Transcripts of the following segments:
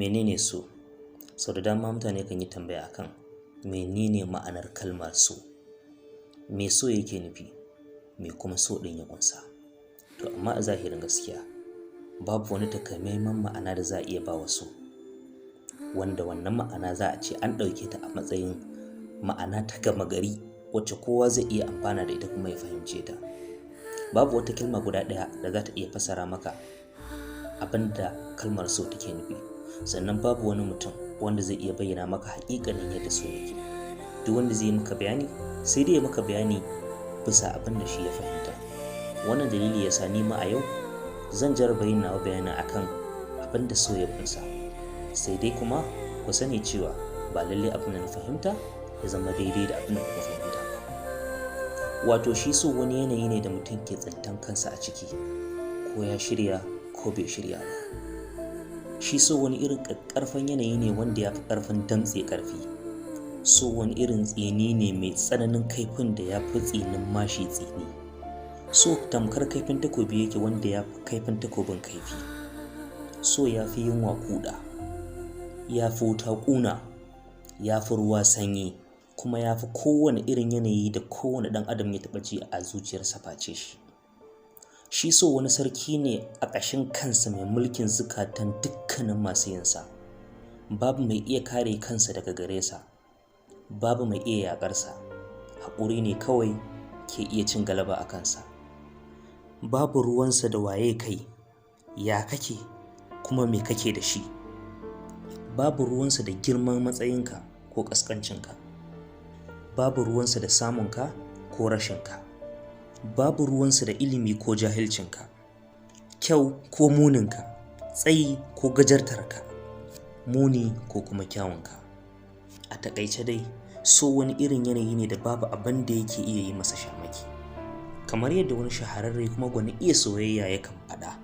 Menene so? Sau da dama mutane kan yi tambaya akan menene ma'anar kalmar so? Me so yake nufi? Me kuma so ɗin ya ƙunsa? To amma a zahirin gaskiya babu wani takamaiman ma'ana da za a iya ba wa so, wanda wannan ma'ana za a ce an ɗauke ta a matsayin ma'ana ta gama gari wacce kowa zai iya amfana da ita kuma ya fahimce ta. Babu wata kalma guda ɗaya da za ta iya fassara maka abin da kalmar so take nufi. Sannan babu wani mutum wanda zai iya bayyana maka haƙiƙanin yadda so yake. Duk wanda zai yi maka bayani sai dai ya maka bayani bisa abin da shi ya fahimta. Wannan dalili ya sa ni ma a yau zan jarraba yin nawa bayanin akan abin da so ya ƙunsa. Sai dai kuma ku sani cewa ba lallai abin da na fahimta ya zama daidai da abin da kuka fahimta ba. Wato shi so wani yanayi ne da mutum ke tsintan kansa a ciki, ko ya shirya ko bai shirya ba. Shi so wani irin ƙaƙƙarfan yanayi ne wanda ya fi ƙarfin damtse ƙarfi. So wani irin tsini ne mai tsananin kaifin da ya fi tsinin mashi tsini. So tamkar kaifin takobi yake wanda ya fi kaifin takobin kaifi. So ya fi yunwa kuɗa, ya fi wuta ƙuna, ya fi ruwa sanyi, kuma ya fi kowane irin yanayi da kowane ɗan adam ya taɓa ji a zuciyarsa face shi. Shi so wani sarki ne a ƙashin kansa mai mulkin zukatan dukkanin masu yinsa. Babu mai iya kare kansa daga gare sa, babu mai iya yaƙarsa. Haƙuri ne kawai ke iya cin galaba a kansa. Babu ruwansa da waye kai, ya kake, kuma me kake da shi. Babu ruwansa da girman matsayinka ko ƙasƙancinka. Babu ruwansa da samunka ko rashinka. Babu ruwansa da ilimi ko jahilcinka, kyau ko muninka, tsayi ko gajartarka, muni ko kuma kyawunka. A taƙaice dai, so wani irin yanayi ne da babu abin da yake iya yi masa shamaki. Kamar yadda wani shahararre kuma gwanin iya soyayya yakan faɗa,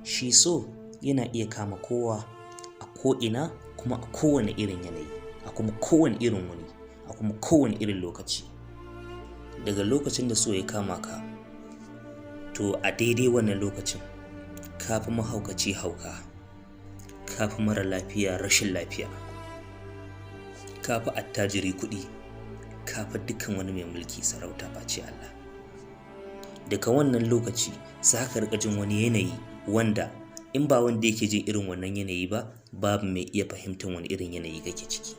shi so yana iya kama kowa a ko'ina kuma a kowane irin yanayi, a kuma kowane irin wuri, a kuma kowane irin lokaci. Daga lokacin da so ya kama ka, to a daidai wannan lokacin ka fi mahaukaci hauka, ka fi mara lafiya rashin lafiya, ka fi attajiri kuɗi, ka fi dukkan wani mai mulki sarauta face Allah. Daga wannan lokaci za ka riƙa jin wani yanayi wanda in ba wanda yake jin irin wannan yanayi ba, babu mai iya fahimtar wani irin yanayi kake ciki.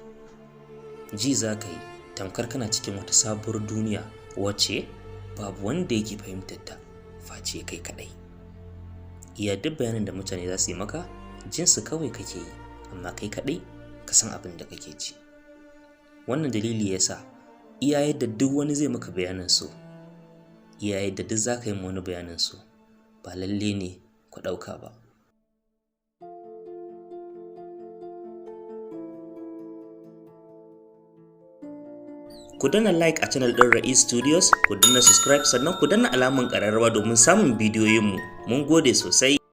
Ji za ka yi tamkar kana cikin wata sabuwar duniya wacce babu wanda yake fahimtar ta face kai kaɗai. Iya duk bayanin da mutane za su yi maka, jinsu kawai kake yi, amma kai kaɗai ka san abin da kake ji. Wannan dalili ya sa iya yadda duk wani zai maka bayanin so, iya yadda duk za ka yi ma wani bayanin so, ba lalle ne ku ɗauka ba. Ku danna like a channel ɗin Ra'is Studios, ku danna subscribe, sannan ku danna alamun ƙararrawa domin samun bidiyoyinmu. Mun gode sosai.